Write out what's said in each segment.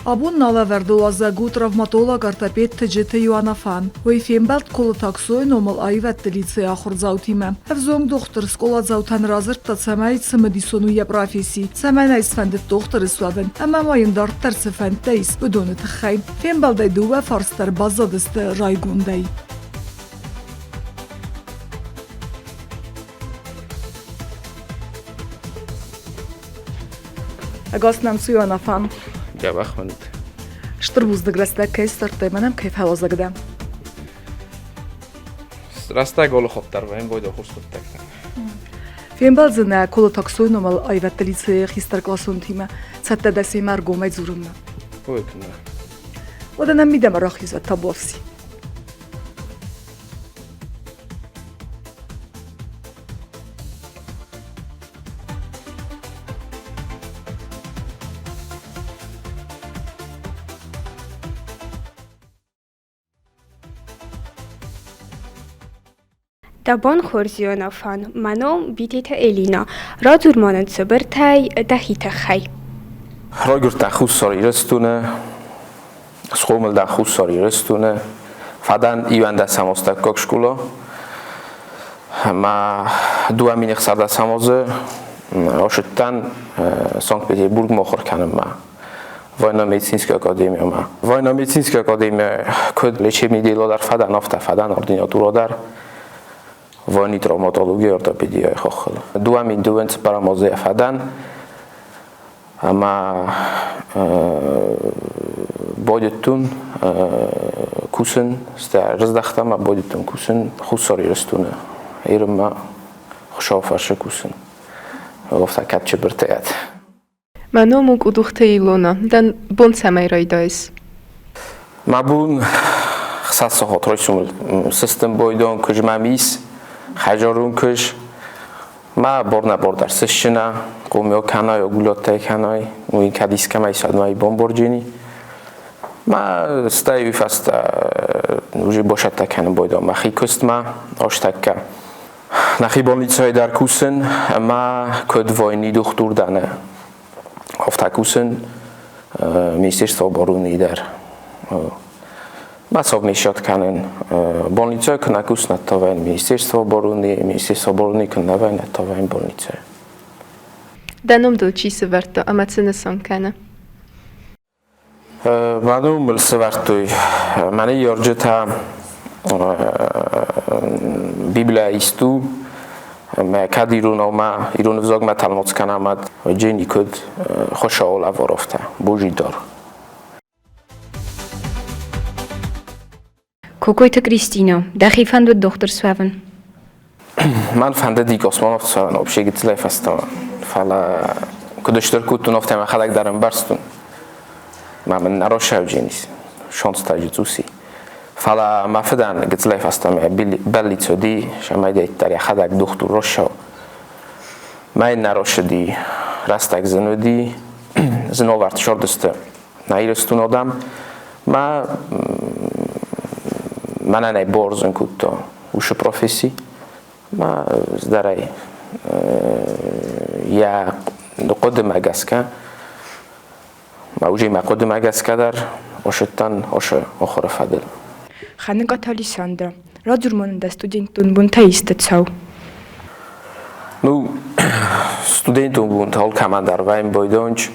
Абон налӕвӕрды уазӕг у травматолог-ортопед Тыджыты Иоаннафан. Уый фембӕлд Колыты Аксойы номыл аивӕдты лицейы ахуырдзаутимӕ. Ӕвзонг дохтыр скъоладзаутӕн радзырдта, цӕмӕй цымыдисон у йӕ професси, цӕмӕн ӕй сфӕндыд дохтыры суӕвын ӕмӕ ма йын дарддӕр цы фӕндтӕ ис, уыдоны тыххӕй. Фембӕлдӕй дыууӕ фарс дӕр баззадысты райгондӕй. Ӕгас нӕм цу, Иоаннафан. Дзӕбӕх мӕнут. Стыр бузныг рӕстӕг кӕй ссардтай, мӕнӕн кӕй фӕуазӕг дӕ. Рӕстӕг олыхоптар вӕййын бойдо хорз хъуыддӕгтӕ. Фембӕлдзынӕ Колотаксойы номыл аивӕдты лицейы хистӕркъласонтимӕ. Цӕттӕ дӕ семӕ ӕргомӕй дзурынмӕ? Ой, куыннӕ. Уӕдӕ нӕм мидӕмӕ рахизӕд табуафси. Дӕ бон хорз, Ионафан! Мӕ ном Битеты Элина. Радзур ма нын цыбыртӕй дӕхи тыххӕй. Райгуырдтӕн Хуссар Ирыстоны, схъомыл дӕн Хуссар Ирыстоны. Фӕдӕн иуӕндӕсӕм астӕуккаг скъола. Мӕ 2016 азы ацыдтӕн Санкт-Петербургмӕ ахуыр кӕнынмӕ. Военно-медицинской академиямӕ. Военно-медицинской академия куыд лечебный дело дӕр фӕдӕн, афтӕ фӕдӕн ординатура дӕр военный травматология ортопедияйы хохыл. 2024 азы фӕдӕн ӕмӕ байдыдтон кусын, стӕй рыздӕхтӕн ӕмӕ байдыдтон кусын Хуссар Ирыстоны Ирынмӕ Хуыцауы фӕрцы кусын. Афтӕ кӕд чыбыртӕ. Мӕ ном у Къудухты Илона. Дӕ бон цӕмӕй райдайыс? Мӕ бон хсӕццохот райсомыл сыстын бойдон куыз мӕм ис, хӕджорун куыз. Мӕ борнӕ бордӕр сысчына, къумё кӕнай, огулоттӕй кӕнай, уый кӕд искӕмӕй садмай бомборджини. Мӕ стӕй уый фӕстӕ уже босӕттӕ кӕнын бойдон мӕхи куыстмӕ, остӕккӕ. Нӕхи больницӕйы дӕр кусын ӕмӕ куыд войни дохтур дӕн, афтӕ кусын Министерство обороны дӕр. Мӕ совмещать кӕнын. Больницӕйы куы нӕ кусын, то вӕййын Министерство обороны, Министерство обороны куы нӕ вӕййын, то вӕййын больницӕйы. Дӕ ном дыл чи сӕвӕрдта ӕмӕ цы нысан кӕны? Мӕ ном мыл сӕвӕрдтой мӕ ныййарджытӕ Библийӕ ист у, ӕмӕ кӕд иронау ма ирон ӕвзагмӕ тӕлмац кӕнӕм, уӕд Дженни куыд Хуыцауы лӕвар афтӕ, Божий дар. Кокойты Кристина, дӕхи фӕндыд дохтыр суӕвын? Мӕн фӕндыди космонавт суӕвын вообще гыццылӕй фӕстӕмӕ. Фӕлӕ куыд стыр кодтон, афтӕ мӕхӕдӕг дӕр ӕмбӕрстон. Мӕ мын наросӕвдженис, сонстаджы цъуси. Фӕлӕ мӕ фыдӕн гыццылӕй фӕстӕмӕ бӕллиц уыди, цӕмӕй дӕр йӕхӕдӕг дохтур росӕу. Мӕ йын наросыди, рӕстӕг зын уыди, зыновӕрд сордысты нӕ Ирыстон адӕм ма мӕнӕн ӕй борзын кодта уыцы професси ма здӕрӕй йӕ хъуыдымӕ гӕсгӕ ма уже мӕ хъуыдымӕ гӕсгӕ дӕр ошыдтӕн ошы охыры фӕдыл. Хӕныкъаты Александра, радзур ма нын дӕ студентон бонтӕ исты цау. Ну, студентон бонтӕ алкӕмӕн дӕр вӕййын байдонч.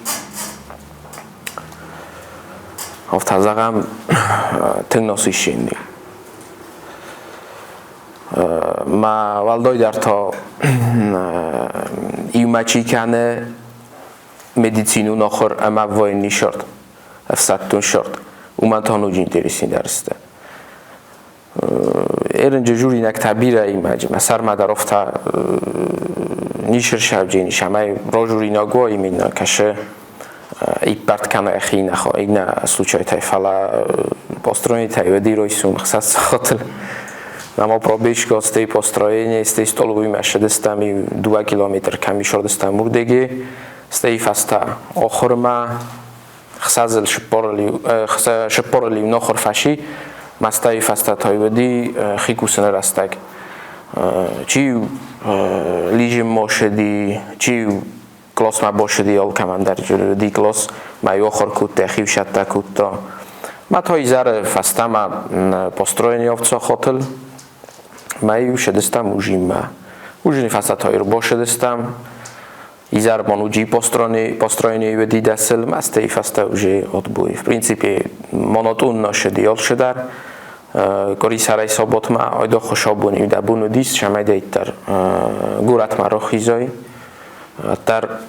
Афтӕ зӕгъӕм, тынг насыщенный. Мӕ уӕлдайдӕр та иумӕ чи кӕны медицинон ахуыр ӕмӕ военный сӕрд, ӕфсӕддон сӕрд, уымӕн та ноджы интереснейдӕр сты. Ерынджы журинӕгтӕ бирӕ имӕджы, мӕ сӕрмӕ дӕр афтӕ ничи ӕмӕ рожуринаг у именно кӕсы иппӕрд кӕны ӕхи иннӕ случайтӕй, фӕлӕ построенитӕй уӕд ройсун хсӕцхотыл. Нама пробежка стей построение, стей столовый мӕ шыдыстам 2 километр кӕм исордыстам урдеги, стей фӕстӕ охурмӕ хсӕзыл шыппорыл иу нохур фӕси, мастайы фӕстӕ та уыди хи кусыны рӕстӕг. Чи лижим мошеди, чи Классмӕ бошыди алкӕмӕн дӕр ди класс, мӕ ахуыр кодта, хиусӕттӕ кодта. Мӕ та изӕры фӕстӕмӕ построение овцохотыл. Мӕ иу шыдыстӕм ужинмӕ. Ужины фӕстӕ та ӕрбошыдыстӕм. Изӕрбон уыди построение уыди дӕсыл, мӕ стӕй фӕстӕ уже отбой. В принципе, монотонно шыди алшыдӕр. Къуырисӕрӕй саботмӕ айдагъ хуыцаубони дӕ бон уыдис, цӕмӕйдӕриддӕр горӕтмӕ рахизай. Дӕр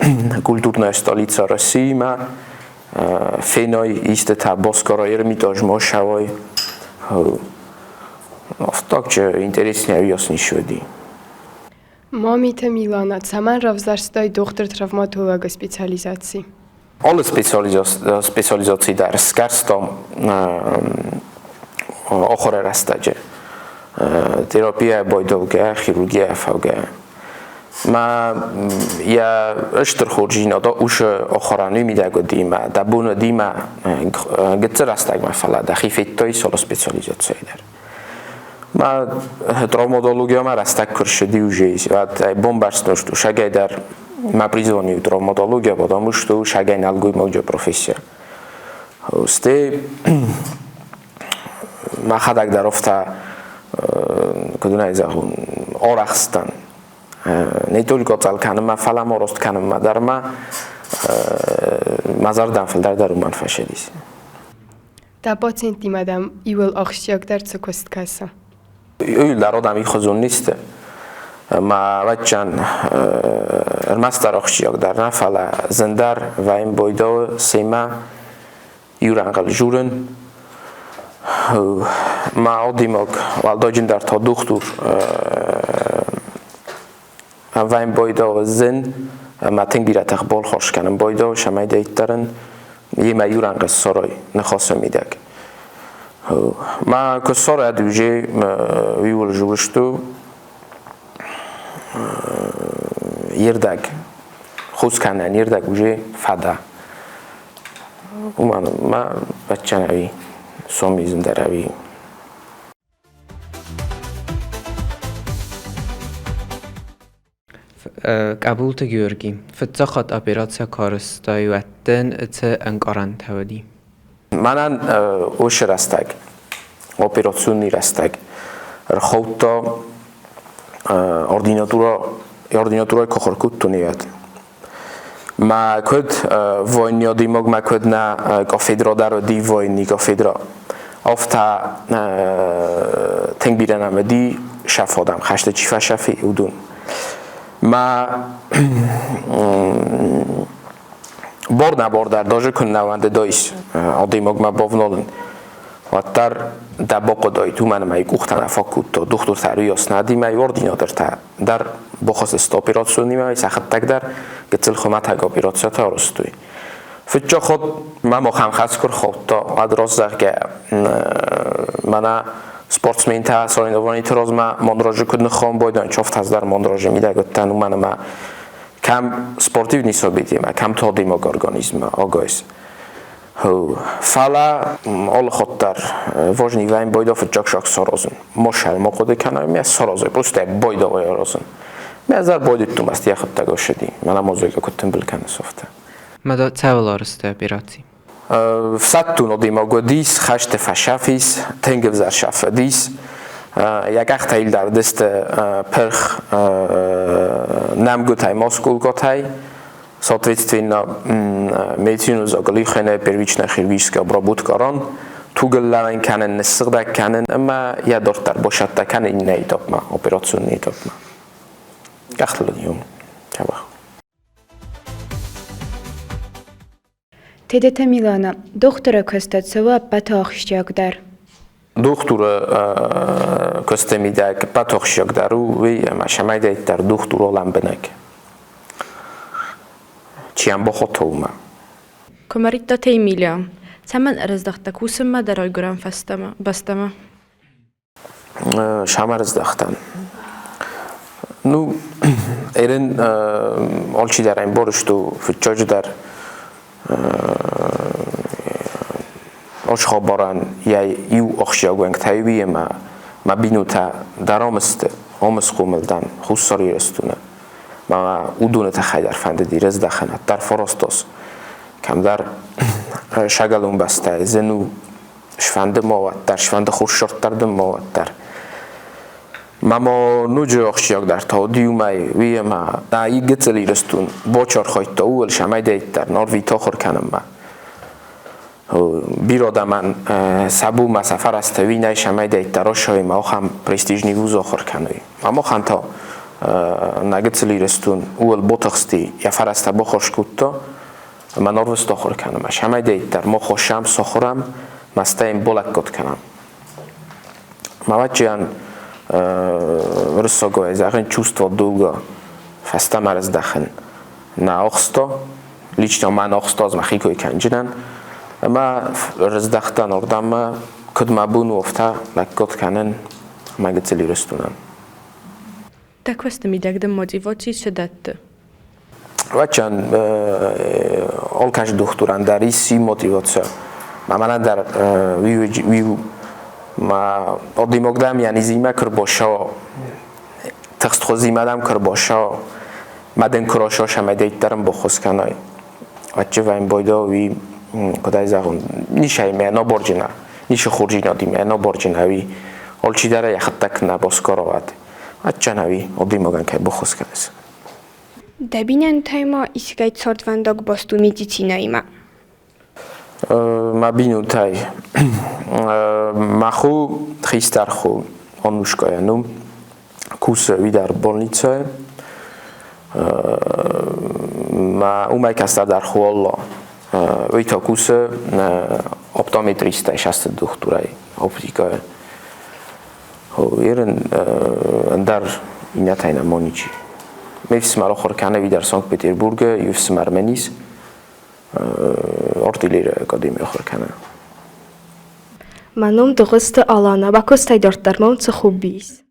культурная столица России-мӕ феной истытӕ Боскора Эрмитаж мошавой. Так че интереснее объяснишь уыди. Мамиты Милана, цӕмӕн равзӕрстай дохтыр-травматологы специализаци? Алы специализаци дӕр сгӕрстам ахуыры рӕстӕджы. Терапия байдаугӕ, хирургия фӕугӕ. Мӕ йӕ стыр хорздзинад усы ахуырӕн уый мидӕг уыди мӕ дӕ бон уыди мӕ гыццыл рӕстӕгмӕ, фӕлӕ дӕхи федтай соло специализацийы дӕр. Мӕ травматологиямӕ рӕстӕг куы рцыди уже, бомбӕрстон, что шагӕй дӕр мӕ призвание травматология, потому что шагӕй нӕлгоймаджы профессия. Стӕй мӕхӕдӕг дӕр афтӕ, куыд ын ӕй зӕгъон, арӕхстӕн. Не только цӕл кӕнынмӕ, фӕлӕ ма рост кӕнынмӕ дӕр ма мӕ зӕрдӕм фылдӕр дӕр уымӕн фӕсидис. Дӕ пациенттимӕ дӕм иуыл ахсджиагдӕр цы куыст кӕсы? Иуыл адӕм ихуызон не сты. Мӕ ӕвӕццӕгӕн ӕрмӕстдӕр ахсджиагдӕр нӕ, фӕлӕ зындӕр вӕййын бойдауы семӕ иу рӕнхъыл журын. Мӕ адӕймаг уӕлдайджындӕр та дохтыр вӕййын бойдауы зын ӕмӕ тынг бирӕ тых балхос кӕнын байдауы, цӕмӕй дӕйддӕрын йемӕ иу рӕнхъы ссарой ныхасы мидӕг. Мӕ куы ссарӕд уже иуыл журысту ердӕг хус кӕнӕн ердӕг уже фӕдӕ. Уымӕн мӕ бӕччӕн ӕви сомизм дӕр ӕви. Къӕбулты Георги фыццаг хатт операци куы арӕзтай, уӕд дын цы ӕнкъарӕнтӕ уыди? Мӕнӕн уыцы рӕстӕг, операционный рӕстӕг, ӕрхаудта ординатура, ординатурӕй куы ахуыр кодтон, уӕд. Мӕ куыд войни адӕймаг мӕ куыд нӕ кафедра дӕр уыди войни кафедра. Афтӕ тынг бирӕ нӕм уыди шеф адӕм, хӕсты чи фӕсӕфи, уыдон. Мӕ бор нӕ бор дӕр даже куы нӕ уӕндыдаис адӕймагмӕ бавналын, уӕддӕр дӕ бахъуыдаид, уымӕн ӕмӕ къухтӕ нӕ фаг кодта, дохтыртӕ ӕруыйас нӕ адӕмӕй ординатортӕ дӕр бахӕцыдысты операционимӕ, сӕхӕдӕг дӕр гыццыл хуымӕтӕг операциятӕ арӕзтой. Фыццаг хатт мӕм ахӕм хӕс куы рхаудта, уӕд раст зӕгъгӕ, мӕнӕ спортсментӕ соревнованиты размӕ мандражы куыд ныххауын байдайын, чофтӕз дӕр мандражы мидӕг уыдтӕн, уымӕн ӕмӕ кӕм спортивный событиемӕ, кӕм та адӕймаг организммӕ агайыс. Фӕлӕ алы хатт дӕр важный вӕййы байдал фыццаг шаг саразын. Ма ма хъуыды кӕнай, мӕ саразай, просто байдал аразын. Мӕ зӕр байдыдтон, ӕз йӕхӕдӕг ӕссыди. Мӕнӕ мозаикӕ куыд тымбыл кӕныс, афтӕ. Ма дӕ цӕуыл арӕзтай операци? Фсӕддон адӕймаг уыдис, хӕсты фӕсӕфис, тынг ӕвзӕр сӕфыдис. Йӕ къӕхтӕ йыл дардысты пырх нӕмгуытӕй, москулкотӕй. Соответственно, медицину заглихене первичная хирургическая обработка ран, тугыллӕвӕн кӕнын, ныссыгъдӕг кӕнын ӕмӕ йӕ дарддӕр басӕттӕ кӕнын иннӕ этапмӕ, операционный этапмӕ. Къӕхтыл уым дзӕбӕх. Тедеты Милана, дохтыры куысты цӕуы ӕппӕты ахсджиагдӕр. Дохтыры куысты мидӕг ӕппӕты ахсджиагдӕр у уый, ӕмӕ цӕмӕйдӕриддӕр дохтыр у лӕмбынӕг. Чи йӕм бахуыдта, уымӕ. Куымӕридтаты Эмилия, цӕмӕн ӕрӕздӕхтӕ кусынмӕ дӕ райгуырӕн фӕстӕмӕ, бӕстӕмӕ? Сӕмӕрыздӕхтӕн. Ну, эрин алчидӕр ӕмбӕрст у, фыццаджыдӕр Ошхабарӕн йӕ иу ахсджиаг уӕнгтӕй уый ӕмӕ мӕ бинонтӕ дӕр ам сты, ам схъомыл дӕн Хуссар Ирыстоны. Мӕ уыдоны тыххӕй дӕр фӕндыди рыздӕхын, ӕддӕр форостос. Кӕмдӕр сагалон бӕстӕйы зын у, сфӕнды ма уӕддӕр, сфӕнды хуссӕрттӕр дын ма уӕддӕр. Ма ма ноджы ахсджиагдӕр та уыди уымӕй, уый ӕмӕ нӕ гыццыл Ирыстон бочархайдта ууыл, сӕмӕйдӕйддӕр Норвит ахуыр кӕнынмӕ. Бирӕ адӕмӕн сӕ бонмӕ сӕ фӕрӕзтӕ уый нӕй, сӕмӕйдӕйддӕр осоймӕ ахӕм престижный вуз ахуыр кӕной. Ма махӕн та нӕ гыццыл Ирыстон ууыл ботыхсти, йӕ фӕрӕзтӕ баххуыс кодта ӕмӕ Норвест ахуыр кӕнынмӕ. Сӕмӕйдӕйддӕр мах хосӕм, сахуырӕм, ма стӕй йын балӕггад кӕнӕм. Мавачиан рыссагой зӕгъын чувство долга фӕстӕмӕ раздӕхын нӕ охсто, лично мӕн охсто, ӕз мӕхи кой кӕнджынӕн, ӕмӕ рыздӕхтӕн ордӕммӕ, куыд мӕ бон у, афтӕ лӕггад кӕнын мӕ гыццыл Ирыстонӕн. Дӕ куысты мидӕг дын мотиваци цы дӕтты? Вачан алкӕцы дохтырӕн дӕр ис мотиваци. Мӕнӕн дӕр ма одимогдам я низима кырбоша тыхстхуызимӕдам кырбоша маден курошо шамайдейттарым бохос канай. Аччывайм бойдо ви кудай зӕгъун нишай мӕ ноборджина нишы хурджинадимӕ ноборджина ви олчидӕр йӕхӕддӕг нӕ боскороват. Аччанави одимоган кай бохос канес. Дӕ бинонтӕй ма искӕй цардвӕндаг баст у медицинӕимӕ? Мӕ бинонтӕй мӕ хо хистӕр хо Аннушкайӕн у, кусы уый дӕр больницӕйы. Мӕ уымӕй кӕстӕрдӕр хо Алла. Уый та кусы оптометристӕй, састы дохтырӕй, оптикӕйы. Ерын ӕндӕр иннӕтӕй нӕ ничи. Ме фсымӕр ахуыр кӕны уый дӕр Санкт-Петербургы, иу фсымӕр мӕн ис. Артиллерийы академийы ахуыр кӕны. Мӕ ном Дыгъуызты Алана. Бакуыстай дарддӕр ма уын цы хобби ис?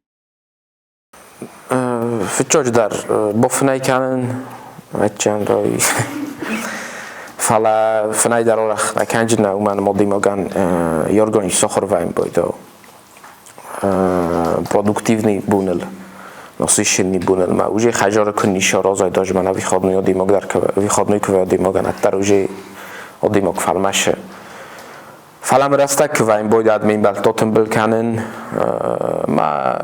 Фыццаджыдӕр бафынӕй кӕнын, ӕдджын рай. Фӕлӕ фынӕй дӕр арӕх нӕ кӕнджын, уымӕн ӕмӕ адӕймагӕн йе организм сахуыр вӕййы байдау. Продуктивный буныл, насыщенный буныл. Ма уже хӕдзары куы ницы аразай, даже мӕнӕ выходной адӕймаг дӕр выходной куы адӕймагӕн ӕддӕр уже адӕймаг фӕлмӕсы. Фӕлӕ мӕ рӕстӕг куы вӕййын бойдад ме мбӕлттӕ тымбыл кӕнын, ма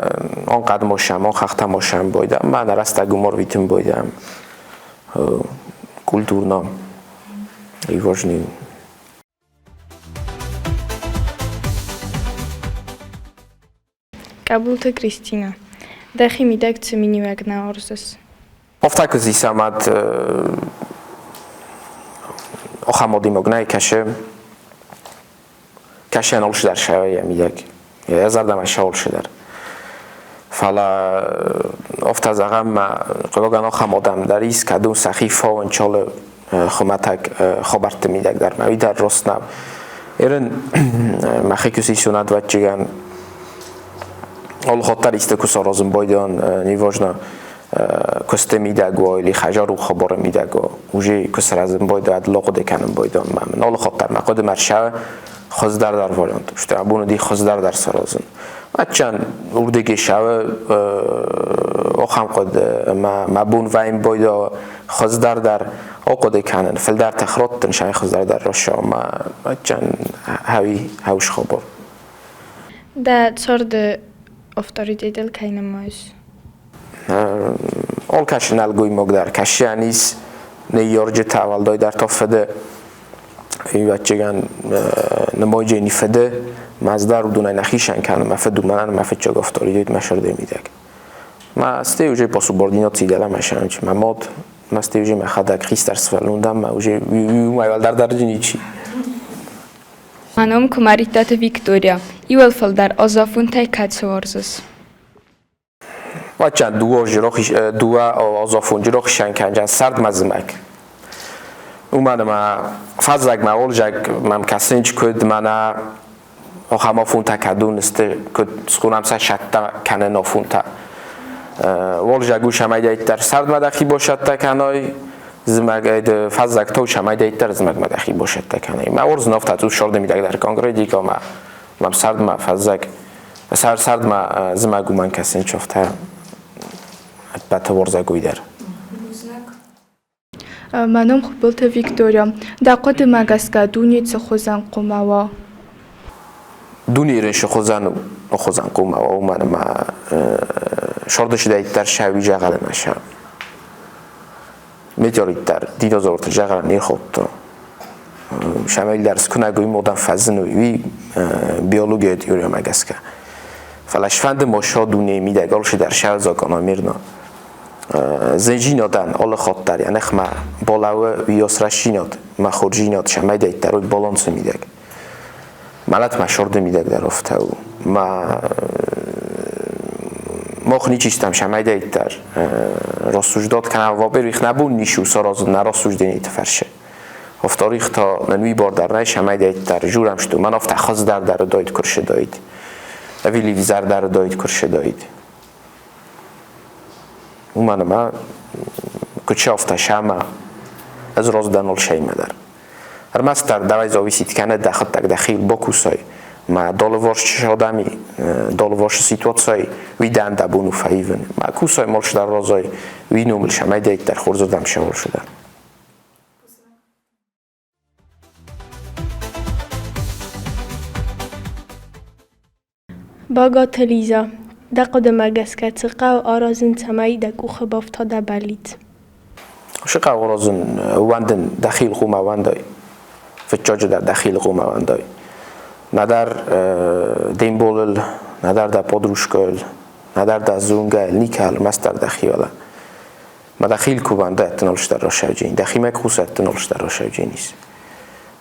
он хъӕдмосӕм, он хӕхтӕмосӕм бойдам, ма нӕ рӕстӕг уым ӕрвитын бойдам. Культурно и важный. Къӕбулты Кристинӕ, дӕхи мидӕг цы миниуӕг нӕ уарзыс? Афтӕ куы зисамад ахӕм адӕймаг нӕй, кӕсы кӕсӕн алчидӕр сӕ мидӕг. Йӕ зӕрдӕмӕ сӕ алчидӕр. Фӕлӕ афтӕ зӕгъӕм, мӕ хъыгагӕн ахӕм адӕм дӕр ис, кӕдон сӕхи фауын чалы хуымӕтӕг хабӕртты мидӕг дӕр мӕ уый дӕр рост нӕу. Ерын мӕхи куы сисон ӕдвӕччигӕн алыхатт дӕр исты куы саразын байдайон, неважно куысты мидӕг уа или хӕдзары хабары мидӕг уа, уже куы сырӕзын байдайа, ӕдылы хъуыды кӕнын байдайон мӕ мын алыхатт дӕр мӕ хъуыдымӕ ӕрцӕуы хуыздӕр дӕр вариант. Стӕй абон уыди хуыздӕр дӕр саразын. Ӕдджан урдыги сӕуы ахӕм хъуыды ӕмӕ мӕ бон вӕййын байдайа хуыздӕр дӕр ахъуыды кӕнын, фылдӕр тых раттын сӕ хуыздӕр дӕр рӕсӕу ӕмӕ ӕдджан хӕуи хӕус хабар. Дӕ царды авторитетыл кӕй нымайыс? Алкӕцы нӕлгоймаг дӕр кӕсӕн ис ныййарджытӕ, уӕлдайдӕр та фыды ӕвӕццӕгӕн нымайджыни фыды мӕ дӕр уыдонӕй нӕ хицӕн кӕны мӕ фыд у мӕнӕн мӕ фыццаг авторитет мӕ сӕрдӕй мидӕг. Мӕ стӕй уже по субординаци дӕлӕмӕ сӕнч мӕ мад, мӕ стӕй уже мӕхӕдӕг хистӕр сывӕллон дӕн, мӕ уже уымӕй уӕлдӕр дӕр ничи. Мӕ ном Куымӕридтаты Виктория. Иуыл фылдӕр ӕз-афонтӕй кӕцы уарзыс? Ваччан дыууӕ азафонджы рохсӕн кӕнджан сӕрдмӕ зымӕг. Уымӕн ӕмӕ фӕззӕгмӕ олзӕг мӕм кӕсынч куыд мӕнӕ ахӕм афонтӕ кӕдон сты, куыд схонӕм сӕ сӕттӕ кӕнын афонтӕ. Олзӕг у сӕмӕйдӕйддӕр сӕрдмӕ дӕхи босӕттӕ кӕной, зымӕг фӕззӕг та у сӕмӕйдӕйддӕр зымӕгмӕ дӕхи босӕттӕ кӕной. Мӕ уарзын афтӕ цъус сӕрды мидӕг дӕр конкретикӕ мӕ мӕм сӕрдмӕ фӕззӕг сӕрдмӕ зымӕг уымӕн кӕсын чофтӕ ӕппӕты уарзӕгой дӕр. Мӕ ном Хуыбылты Виктория. Дӕ хъуыдымӕ гӕсгӕ дуне цы хуызӕн хъуамӕ уа? Дунейы рынчын хуызӕн хуызӕн хъуамӕ уа, уымӕн ӕмӕ сордысыдӕйддӕр сӕ уый зӕгъӕлӕн сӕ метеорит дӕр динозаврты зӕгъӕлӕн не рхаудта. Сӕмӕй дӕр скуынӕг уый модан фӕзыны, уый биологийы теориямӕ гӕсгӕ. Фӕлӕ сфӕнды мо сӕ дунейы мидӕг алчидӕр сӕ закономерно. Зынджинадӕн алы хатт дӕр йӕ ныхмӕ балӕууы уыйас рӕстдзинад мӕ хорздзинад сӕмӕйдӕйддӕр уый балансы мидӕг. Мӕлӕт мӕ сорды мидӕг дӕр афтӕ у. Мӕ мах ничи стӕм сӕмӕйдӕйддӕр рассуждать кӕнӕм, во-первых, нӕ бон ницы у саразын нӕ рассуждениты фӕрцы. Во-вторых, та нын уый бар дӕр нӕй, сӕмӕйдӕйддӕр журӕм сту. Мӕн афтӕ хуыздӕр дӕр уыдаид куы рсыдаид. Ӕви ливзӕр дӕр уыдаид куы рсыдаид. Уымӕн ӕмӕ куыд сӕфта сӕмӕ, ӕз роздӕныл сӕймӕ дӕр. Ӕрмӕстдӕр давай зависит кӕны дӕхӕдӕг дӕхи бакусай. Мӕ долыварс адӕми, долыварсы ситуацийы уый дӕн дӕ бон у фӕивын. Мӕ кусай малчидӕр разай, уый номыл сӕмӕйдӕйддӕр хорзырдӕм сӕвӕрсыдӕр. Багаты Лиза, дӕ хъуыдымӕ гӕсгӕ цы хъӕуы аразын, цӕмӕй дӕ къухы бафта дӕ бӕллиц? Цы хъӕуы аразын, ууӕндын дӕхи хъуамӕ ууӕндай. Фыццаджы дӕр дӕхи хъуамӕ ууӕндай. Нӕдӕр де мбалыл, нӕдӕр дӕ подружкӕйыл, нӕдӕр дӕ зонгӕйыл, никӕйыл, ӕрмӕстдӕр дӕхиуыл. Ма дӕхи куы уӕндай, ӕттын алчидӕр расайджын, дӕхимӕ куы ӕттын алчидӕр расайджын ис.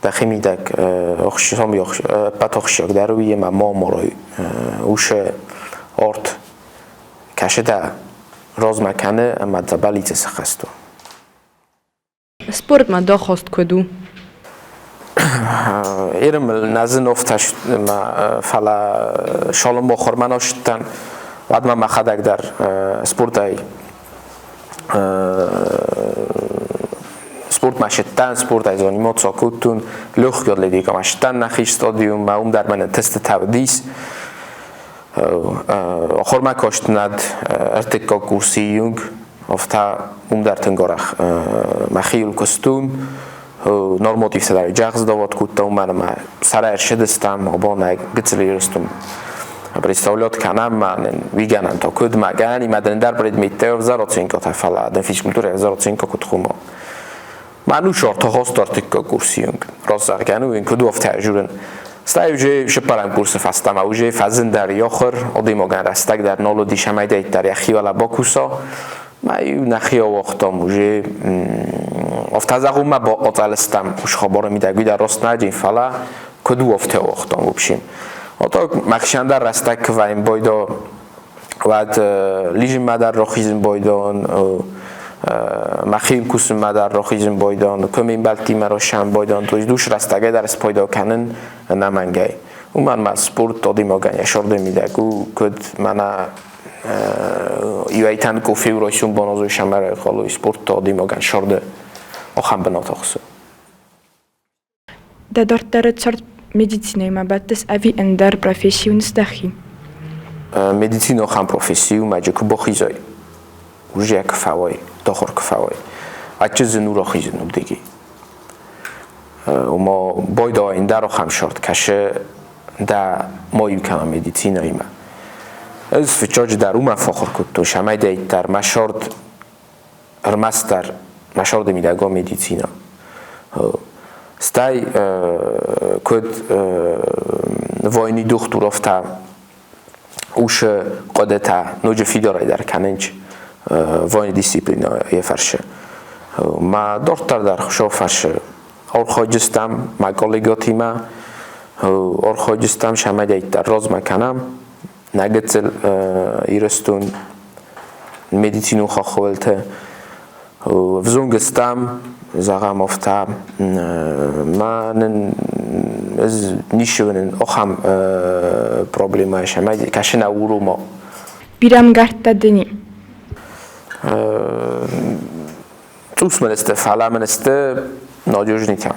Дӕхи мидӕг ӕппӕт ахсджиагдӕр уый ӕмӕ ма амарай усы арт кӕсы дӕ размӕ кӕны ӕмӕ дӕ бӕллицы сыххӕст у. Спортмӕ дӕ ахаст куыд у? Ерымыл нӕ зын офтӕ, фӕлӕ шалым ахуырмӕ нӕ уӕд ма мӕхӕдӕг дӕр спортӕй спортмӕ сыдтӕн, спортӕй заниматься кодтон, легкий сыдтӕн нӕхи стадионмӕ, уым дӕр мӕнӕн тестытӕ уыдис. Ахуырмӕ кастынад ӕртыккаг курсы июнг, афтӕ уым дӕр тынг арӕх мӕхиуыл куыстон, нормативтӕ дӕр джагъздавод кодта, уымӕн ӕмӕ сӕрӕй ӕрсыдыстӕм, абон ӕй гыццыл ирыстон представлять кӕнӕм ма нын уый гӕнӕн та куыд ма гӕнӕн имӕ дын ӕндӕр предметтӕ ӕвзӕр оценкӕтӕ, фӕлӕ дын физкультурӕ ӕвзӕр оценкӕ куыд хума. Ма ну шорты хостортикка курсиюнг. Раздзӕгъгӕ ну ин куыд уӕфтӕ журын. Стӕй уже сыппӕрӕм курсы фӕстӕмӕ уже фӕзындӕр йохыр, адӕймагӕн рӕстӕг дӕр нал уыдис ӕмӕ дӕр йӕхиуӕлӕ бакуса. Ма иу нӕхи ауагътам уже афтӕ зӕгъун ма бацӕлыстам уыцы хабары мидӕг уый дӕр раст нӕ фӕлӕ куыд у афтӕ ауагътам в общем. А так мӕхсӕн дӕр рӕстӕг куы вӕййын байдо, уӕд лизынмӕ дӕр рахизын байдон, мӕхи кусынмӕ дӕр рахизын байдон, куы ме мбӕлттимӕ росӕн байдон, то есть душ рӕстӕгӕй дӕр спайда кӕнын ӕнӕмӕнгӕй. Уымӕн ма спорт адӕймагӕн йӕ сӕрды мидӕг у, куыд мӕнӕ иуӕйтӕн кофе райсом баназой сӕмӕрӕй хъалой, спорт та адӕймагӕн сӕрды ахӕм бынат ахсы. Дӕ дарддӕры цард медицинӕимӕ бӕттыс ӕви ӕндӕр професси уыныс дӕхи? Медицина ахӕм професси у, мӕджы куы бахизай, уже куы фӕуай, дохуыр куы фӕуай, адджы зын у рахизын уырдыгӕй. Уымӕ байдайын ӕндӕр ахӕм сӕрд кӕсы дӕ ма иу кӕна медицинӕимӕ. Ӕз фыццаджы дӕр уымӕ фӕхуыр кодтон, сӕмӕйдӕйддӕр мӕ сӕрд ӕрмӕстдӕр мӕ сӕрды мидӕг медицина. Стӕй куыд войны дохтуровтӕ усы хъуыдытӕ ноджы фидарӕйдӕр кӕнынц войны дисциплинӕйы фӕрцы. Мӕ дарддӕр дӕр Хуыцау фӕрсы архайджыстӕм мӕ коллегӕтимӕ, архайджыстӕм сӕмӕдӕйддӕр размӕ кӕнӕм. Нӕ гыццыл Ирыстон медицинон хаххуӕлтӕ взонг стӕм, зӕгъӕм, афтӕ ма нын ӕз ницы уынын ахӕм проблемӕ ис ӕмӕ кӕсын урома. Бирӕ мгӕрттӕ дын и? Цъус мын сты, фӕлӕ мын сты надежнитӕ.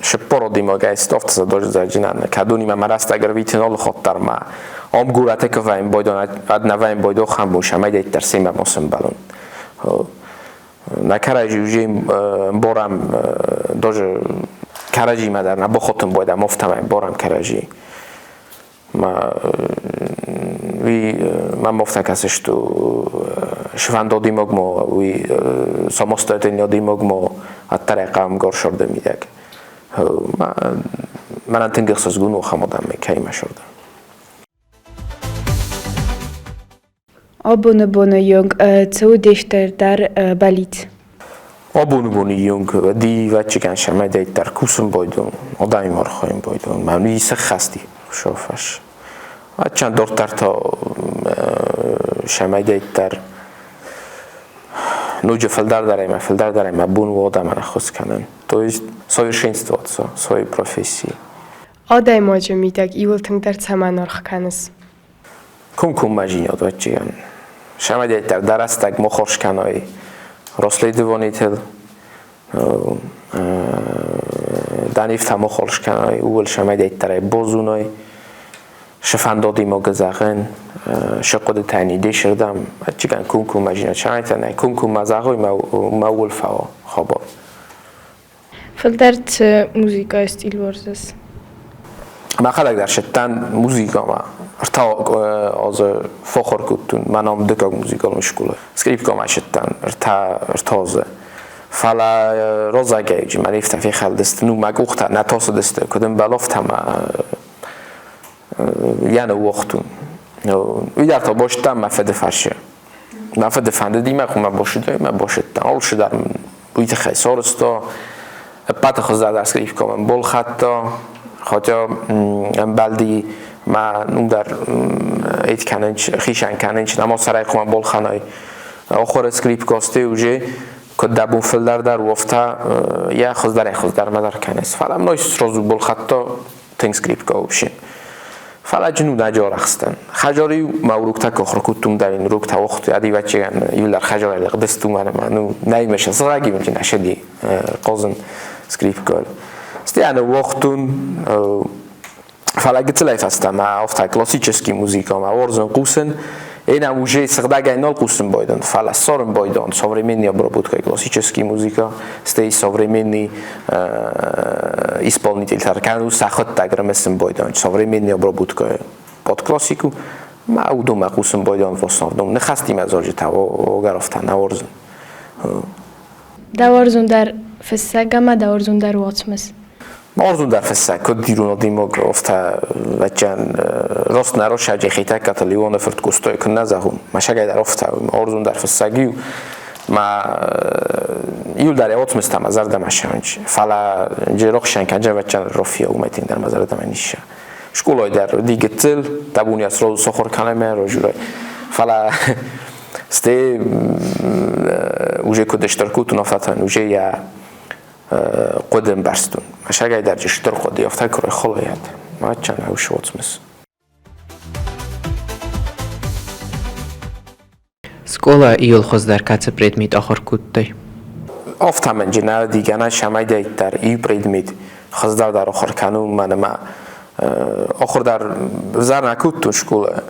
Сыппор адӕймагӕй ставд задождзӕджынӕн, кӕдонимӕ мӕ рӕстӕг ӕрвитын алы хатт дӕр ма ам горӕты куы вӕййын байдон, ӕд нӕ вӕййын байдохӕн бон сӕмӕй дӕр семӕ ма сӕмбӕлон. На кӕрӕдзи уже борам тоже кӕрӕдзимӕ дӕр нӕ бохотын бойдам, офтамӕ борам кӕрӕдзи. Ма ви ма мофта касешту швандодимогмо ви самостоятельнодимогмо аттарекам горшорде мидег. Ма мӕнӕн тынг ӕхсызгон у ахӕм адӕмӕй кӕимӕ сырдӕм. Абоны боны йонг цӕуы де стырдӕр бӕллиц? Абоны боны йонг ди вӕччигӕн сӕмӕдӕйддӕр кусын байдон, адӕмимӕ архайын байдон. Мӕ уый сӕххӕсти шофаш. Аччан дорддӕр та сӕмӕдӕйддӕр ноджы фылдӕр ӕмӕ фылдӕр ӕмӕ бон у адӕмӕн ӕххуыс кӕнын. То есть совершенствоваться в своей профессии. Адӕймаджы мидӕг иуыл тынгдӕр цӕмӕн аргъ кӕныс? Комкоммӕ зинад вӕччигӕн. Сӕмӕдӕйддӕр дӕ рӕстӕг мо хорз кӕной расследованитыл, дӕ нивтӕ мо хорз кӕной, ууыл сӕмӕдӕйддӕрӕй бозуной, шы фӕндодимог зӕгъын, шы хъуыдытӕ ни десырдӕм, ӕччигӕн комкоммӕ зинад сӕмӕйтӕ комкоммӕ зӕгъой мӕ ууыл фӕуа хабар. Фылдӕр цы музыкӕйы стиль уарзыс? Мӕхӕдӕг дӕр сыдтӕн музыкамӕ. Ӕртӕ азы фӕхуыр кодтон, мӕ ном дыккаг музыкалон скъола. Скрипкамӕ сыдтӕн ӕртӕ азы. Фӕлӕ розагӕй мӕ нифтӕ фехӕлдысты, ну мӕ къухтӕ нӕ тасыдысты, куыд ӕмбӕлы, афтӕ мӕ йӕ ныууагътон. Уый дӕр та базыдтам мӕ фыды фарсы. Мӕ фыды фӕндыди мӕ хъуымӕ босыдтой, мӕ босыдтӕн. Алцы дӕр уый тыххӕй сарӕзта. Ӕппӕты хуыздӕр скрипкӕ балхӕдта, хотя ӕмбӕлди мӕ ну дӕр эт кӕнын, хицӕн кӕнын, нама сӕрӕй хъуамӕ балхӕнай. Ахуыры скрипкасты уже куыд дӕ бон фылдӕр дӕр уӕфта, йӕ хуыздӕрӕй хуыздӕрмӕ дӕр кӕныс. Фӕлӕ мной сразу балхӕдта тынг скрипка вообще. Фӕлӕ джын удаджы арӕхстӕн. Хӕджари ма уроктӕ куы ахуыр кодтон дӕр ин уроктӕ уагътой, ӕдивӕццӕгӕн иуылдӕр хӕджарӕй лыгъдысты ӕмӕ ну нӕй мӕ сыгъӕги мын ӕсӕди хъазын скрипкӕйыл. Стӕй ӕнӕ уагътон, фӕлӕ гыццылӕй фӕстӕмӕ афтӕ классический музыкӕмӕ уарзын хъусын. Ena уже сыгъдӕгӕй нал хъусын байдон, фӕлӕ ссарын байдон современный обработкӕй классический музыка, стӕй современный исполнительтӕ кӕну сӕхуыдтӕг рымысын байдон современный обработка под классику, ма уыдонмӕ хъусын байдон в основном. Ныхӕстимӕ дзурджытӕ огаровтӕ нӕ уарзын. Дӕ уарзондӕр фыссӕг ӕмӕ дӕ уарзондӕр уацмыс? Уарзондӕр фыссӕг, куыд ирон адӕймаг, афтӕ вӕччӕн рост нӕ росаджы Хетӕгкаты Леоны фырт Костой куы нӕ зӕгъон, мӕ сагӕй дӕр афтӕ уарзондӕр фыссӕг иу ма иу дӕр йӕ уацмыстӕ мӕ зӕрдӕмӕ ссӕуынц, фӕлӕ джерохсӕн кӕнджы вӕччӕн рофийӕ уымӕй тынгдӕр мӕ зӕрдӕмӕ ниссӕ. Скъолайы дӕр уыди гыццыл, дӕ бон йӕ сразу сахуыр кӕнай мӕ рожурӕй. Фӕлӕ стӕй уже куыд стыр кодтон, афтӕ уже йӕ хъуыды ӕмбӕрстон. Мӕ сагӕй дӕр стыр хъуыды, афтӕ куы райхъуылайӕд. Маччан ӕусы уацмыс. Скъола иуыл хуыздӕр кӕцы предмет ахуыр кодтай? Афтӕ мӕнджы нӕ дигӕнӕ сӕмӕйдӕйддӕр иу предмет хуыздӕр дӕр ахуыр кӕнун мӕнӕ ма ахуыр дӕр взӕр нӕ кодтон скъола.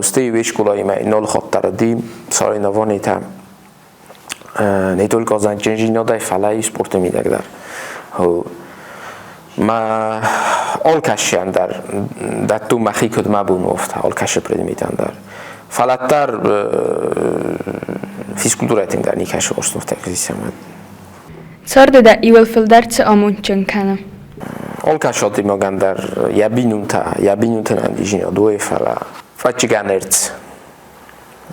Стӕй уе скъолаимӕ нол хатт дӕр ди соревнованийтӕ не только занченжинодӕй, фӕлӕ и спорты мидӕг дӕр. Ма алкӕсӕн дӕр дӕттун мӕхи куыд мӕ бон у, афтӕ алкӕсы предметӕн дӕр. Фӕлӕ дӕр физкультурӕ тынгдӕр никӕсы уарзтон кризисӕмӕ. Царды дӕ иуыл фылдӕр цы амондджын кӕны? Алкӕсы адӕймагӕн дӕр йӕ бинонтӕ, йӕ бинонтӕн ӕндизинад уой, фӕлӕ фӕччигӕн ӕрдз.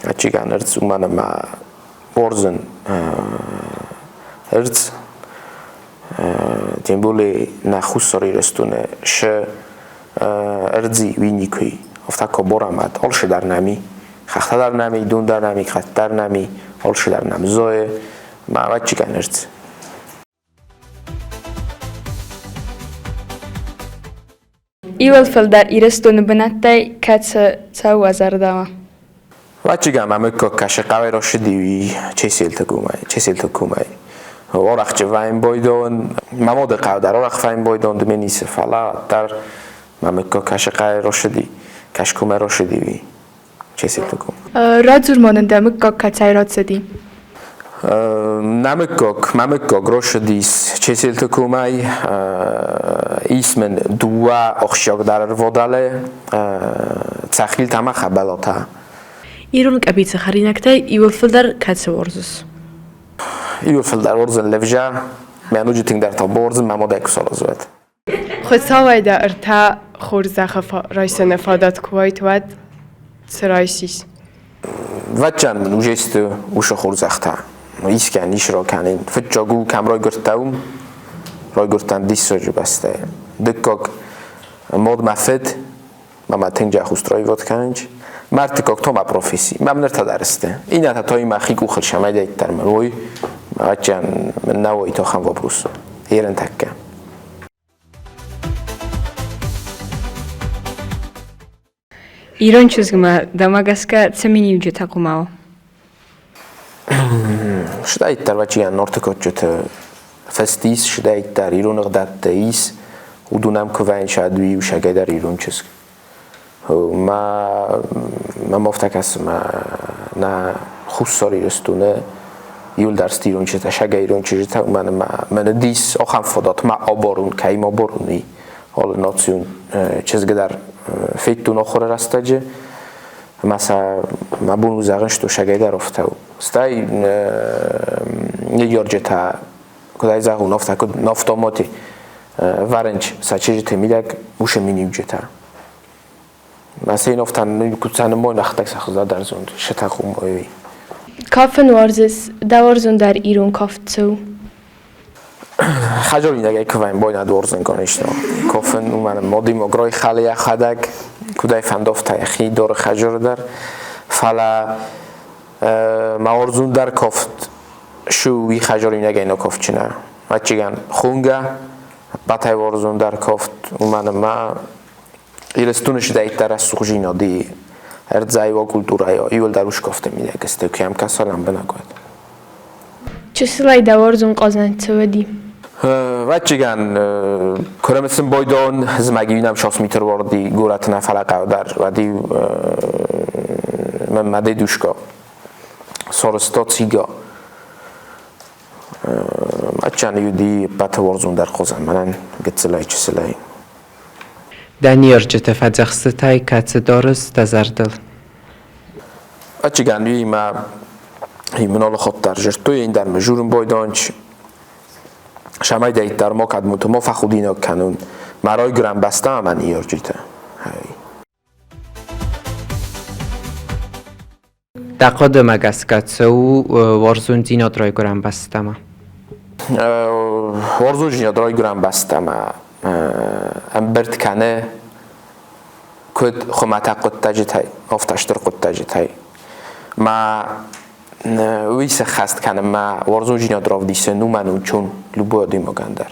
Фӕччигӕн ӕрдз, уымӕн ӕмӕ уарзын ӕрдз. Тем более нӕ Хуссар Ирыстоны шы ӕрдзи уи никуы. Афтӕ коборамад, алшы дӕр нӕм и. Хӕхтӕ дӕр нӕм и, дон дӕр нӕм и, хъӕд дӕр нӕм и, алшы дӕр нӕм зоы. Ма ӕвӕццӕгӕн ӕрдз. Иуыл фылдӕр Ирыстоны бынӕттӕй кӕцы цӕуы зӕрдӕмӕ? Ӕвӕццӕгӕн мӕ мыггаг кӕсы хъӕуӕй рацыди Чеселты комӕй, Чеселты комӕй. Орӕхджы вӕйын мӕ мады хъӕу дӕр орӕх вӕйын бойдон Дменисы, фӕлӕ дӕр мӕ мыггаг кӕсы хъӕуӕй рацыди, кӕсгомӕй рацыди Чеселты ком. Радзур ма нын дӕ мыггаг кӕцӕй рацыди? Нӕ мыггаг росыдис Чеселты комӕй, ис мын дыууӕ ахсджиагдӕр ӕрвадӕлы, Цӕхилтӕ ӕмӕ Хӕбӕлатӕ. Ирон къӕбицы хӕринӕгтӕй иууыл фылдӕр кӕцы уарзыс? Иууыл фылдӕр уарзын лӕвза, мӕ ноджы тынгдӕр та бауарзын мӕ мадӕй куы саразуат. Хуыцауӕй дӕ ӕртӕ хорзӕхы райсыны фадат куы уайд, уӕд цы райсис? Вӕдджан мын ужесты уыцы хорзӕхтӕ. Искӕн ис ракӕнин. Фыццаг у, кӕм райгуырдтӕ уым, райгуырдтӕн диссаджы бӕстӕйы. Дыккаг, мад мӕ фыд, мӕ тынг устраивать кӕнынц. Мӕ ӕртыккаг та мӕ професси. Мӕм ныр та дӕр сты. Иннӕтӕ та мӕхи къухыл самайдӕйддӕр мын уой, ӕвӕццӕгӕн мын нӕ уой тохӕн вопрос. Ерын тӕккӕ. Ирон чызгмӕ дӕмӕ гӕсгӕ цы миниуджытӕ хъуамӕ уа? Сыдаиддӕр вӕччиан Норты кодджыты фӕстис, сыдаиддӕр ирон ӕгъдӕуттӕ ис, уыдон ӕм куы вӕййынц адуи усагӕй дӕр ирон чызг. Мӕ мӕм афтӕ кӕсы, мӕ нӕ Хуссар Ирыстоны иуылдӕр сты ирон чызджытӕ, сагӕй ирон чызджытӕ, уымӕн ӕмӕ мӕнӕ дис ахӕм фадат ма абарун, кӕй ма абарун, уый алы национ чызгы дӕр федтон ахуыры рӕстӕджы ӕмӕ сӕ мӕ бон у зӕгъын, что сагӕй дӕр афтӕ у. Стӕй ныййарджытӕ, куыд ӕй зӕгъон, афтӕ куыд на автомате вӕрынч сӕ чызджыты мидӕг уыцы миниуджытӕ. Мӕ сӕ нофтан куыд сӕ ныммой нӕхӕдӕг сӕ хъызӕдӕр зонд, сытӕ хъумой. Кафын уарзыс, дӕ уарзондӕр ирон кафт цы у? Хӕжоринагӕй кувӕн бойнад уарзын, конечно. Кофын уымӕн модимо грой халы йӕхӕдӕг, куыдӕй фӕндофта йӕхи доры хӕжоры дӕр. Фӕлӕ мӕ уарзондӕр кофт шу уый хӕжоринагӕй но кофтджына. Ӕвӕццӕгӕн хунгӕ, ӕппӕтӕй уарзондӕр кофт, уымӕн ӕмӕ Ирыстоны сыдӕйттӕ рӕсугъдзийнади ӕрдзӕйуа культурӕйӕ иуылдӕр ускофты мидӕг сты, куы йӕм кӕса лӕмбынӕг, уӕд. Чысылӕй дӕ уарзон хъазӕн цы уыди? Ӕвӕццӕгӕн, куырмысын бойдон зымӕг-иу нӕм 6 метр уарди горӕты нӕ фӕлӕ хъӕуы дӕр, уӕд-иу мӕ дедушка сорысто цига. Ӕччан уыди ӕппӕты уарзондӕр хъазӕн мӕнӕн гыццылӕй-чысылӕй. Дӕ ныййарджыты фӕдзӕхстытӕй кӕцы дарыс дӕ зӕрдыл? Ӕччыгӕн уыимӕ иммунолог дӕр зырдтой, ӕндӕр мӕ журын бойдонч. Самайдӕйддӕр мо кӕд муты мо фӕхудинаг кӕнун. Мӕ райгуырӕн бӕстӕ ӕмӕ ныййарджытӕ. Дӕ хъуыдымӕ гӕсгӕ цы у уарзондзинад райгуырӕн бӕстӕмӕ? Уарзондзинад райгуырӕн бӕстӕмӕ ӕмбырд кӕны куыд хуымӕтӕг хъуыддаджытӕй, афтӕ стыр хъуыддаджытӕй. Мӕ уый сӕххӕст кӕнынмӕ уарзондзинад равдисын уымӕн у чун любой адӕймагӕн дӕр.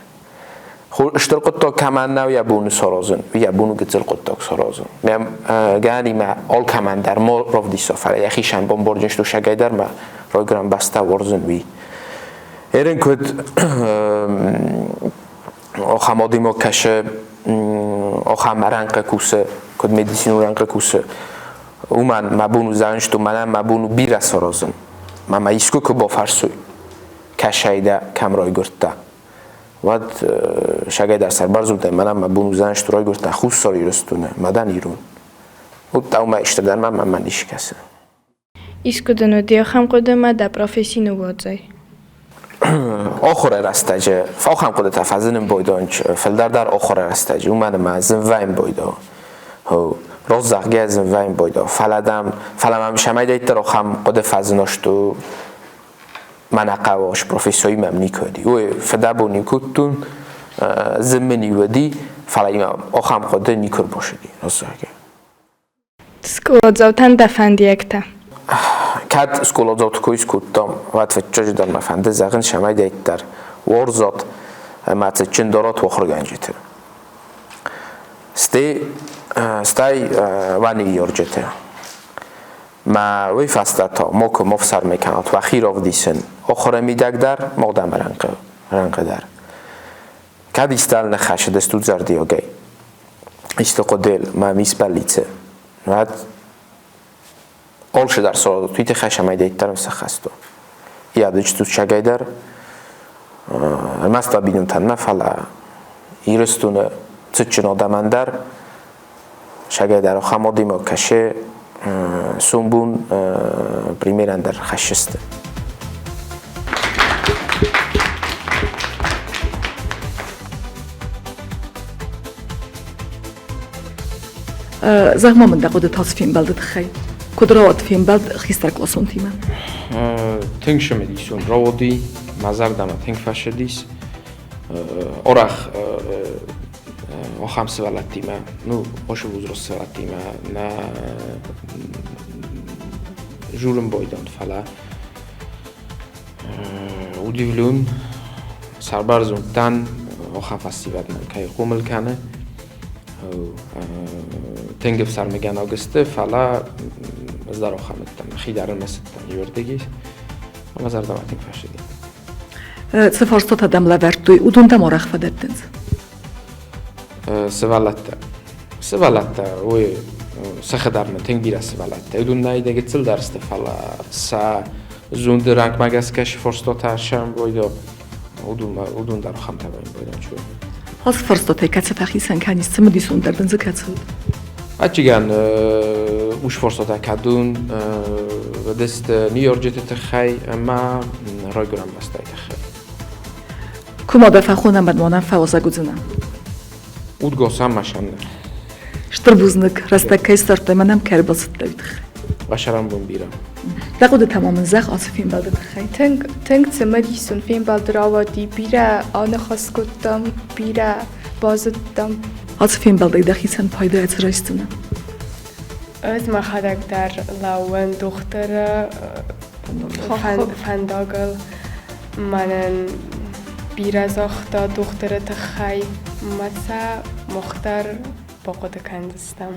Стыр хъуыддаг кӕмӕн нӕу йӕ боны саразын, йӕ бон у гыццыл хъуыддаг саразын. Мӕ гӕнимӕ алкӕмӕн дӕр ма равдиса, фӕлӕ йӕхицӕн бомбарджын сусӕгӕй дӕр мӕ райгуырӕн бӕстӕ уарзын уый. Ерын куыд ахӕм адӕймаг кӕсы, ахӕм рӕнхъы кусы, куыд медицинон рӕнхъы кусы, уымӕн мӕ бон у зӕгъын, что мӕнӕн мӕ бон у бирӕ саразын. Мӕ мӕ искуы куы бафӕрсой, кӕсай дӕ, кӕм райгуырдтӕ, уӕд сагӕй дӕр сӕрбӕрзондӕй мӕнӕн мӕ бон уыдзӕн стыр райгуырдтӕ Хуссар Ирыстоны, мадӕн ирон. Уыдта уымӕй стырдӕр мӕм мӕ ницы кӕсы. Искуы дын уыди ахӕм хъуыды ӕмӕ дӕ професси ныууадзай? Ахуыры рӕстӕджы ахӕм хъуыдытӕ фӕзынын бойдон фылдӕр дӕр ахуыры рӕстӕджы, уымӕн ӕмӕ зын вӕййын бойдо. Рост зӕгъгӕ зын вӕййын бойдо. Фӕлӕ дам, фӕлӕ мӕм сӕмӕйдӕйддӕр ахӕм хъуыды фӕзыносту мӕнӕ хъӕуы профессори мӕм никуы уыди. Уый фыдӕбон ин кодтон, зын мын уыди, фӕлӕ имӕ ахӕм хъуыды никуы ӕрбацыди, рост зӕгъгӕ. Скъоладзаутӕн дӕ фӕндиӕгтӕ? Кӕд скъоладзауты кой скодтам, уӕд фыццаджыдӕр мӕ фӕнды зӕгъын цӕмӕйдӕриддӕр уарзат ӕмӕ цытджын дарат ахуыргӕнджыты. Стӕй, стӕй уӕ ныййарджыты. Мӕ уый фӕстӕ та макуы ма фсӕрмы кӕнат уӕхи равдисын ахуыры мидӕг дӕр, мадӕмы рӕнхъы дӕр. Кӕд истӕл ныххӕссыдыстут зӕрдиагӕй, исты хъуыдыйыл мӕм ис бӕллицы, уӕд алчидӕр саразут, уый тыххӕй сӕмӕйдӕйддӕр сӕххӕст у. Иадыч цуцсагӕй дӕр ӕрмӕст бинонтӕн нӕ, фӕлӕ Ирыстоны цытджын адӕмӕн дӕр сагӕй дӕр ахӕм адӕймаг кӕсы сомбон премьерӕн дӕр хӕссысты. Зӕгъ-ма мын дӕ хъуыдытӕ ацы фембӕлды тыххӕй. Куыд рауад фембӕлд хистӕркъласонтимӕ? Тынг цымыдисон рауади, мӕ зӕрдӕмӕ тынг фӕцыдис. Арӕх ахӕм сывӕллӕттимӕ, ну, ашы возраст сывӕллӕттимӕ нӕ журын байдӕн, фӕлӕ удивлен, сӕрбӕрзонд дӕн, ахӕм фӕсивӕд мӕн кӕй хъомыл кӕны. Тынг ӕфсӕрмыгӕнаг сты, фӕлӕ ӕз дӕр ахӕм уыдтӕн, мӕхи дӕр ӕмӕ цыдтӕн иуырдыгӕй, ӕмӕ зӕрдӕмӕ тынг фӕцыди. Цы фарстатӕ дӕм лӕвӕрдтой, уыдон дӕм арӕх фӕдӕттынц? Сывӕллӕттӕ. Сывӕллӕттӕ, уый сӕхӕдӕрмӕ тынг бирӕ сывӕллӕттӕ. Уыдон нӕй дӕ гыццыл дӕр сты, фӕлӕ сӕ зонды рангмӕ гӕсгӕ фарстатӕ сӕм бойдо, уыдон дӕр ахӕмтӕ вӕййын бойдон чу. Ацы фарстатӕй кӕцытӕ хицӕн кӕнис, цымыдисондӕр дын дзы кӕцы уыд? Ӕчигӕн ус фарстатӕ кӕдун уыдысты ныййарджыты тыххӕй ӕмӕ райгуырӕн бӕстӕйы тыххӕй. Куы ма дӕ фӕхонӕм, ӕмӕ нӕм фӕуазӕг уыдзынӕ? Удгосан машанна. Стыр бузныг, рӕстӕг кӕй ссардтай, мӕнӕм кӕй ӕрбацыдтӕ, уый тыххӕй. Башаран бон бирӕ. Дӕ хъуыдытӕ ма мын зӕгъ ацы фембӕлды тыххӕй. Тынг, тынг цымыдисон фембӕлд рауади, бирӕ аныхас кодтам, бирӕ базыдтам. Ацы фембӕлдӕй дӕхицӕн пайдайӕ цы райсдзынӕ? Ӕз мӕхӕдӕг дӕр лӕууын дохтыры фӕндагыл. Мӕнӕн бирӕ загъта дохтыры тыххӕй, мӕ сӕ мах дӕр бахъуыды кӕндзыстӕм.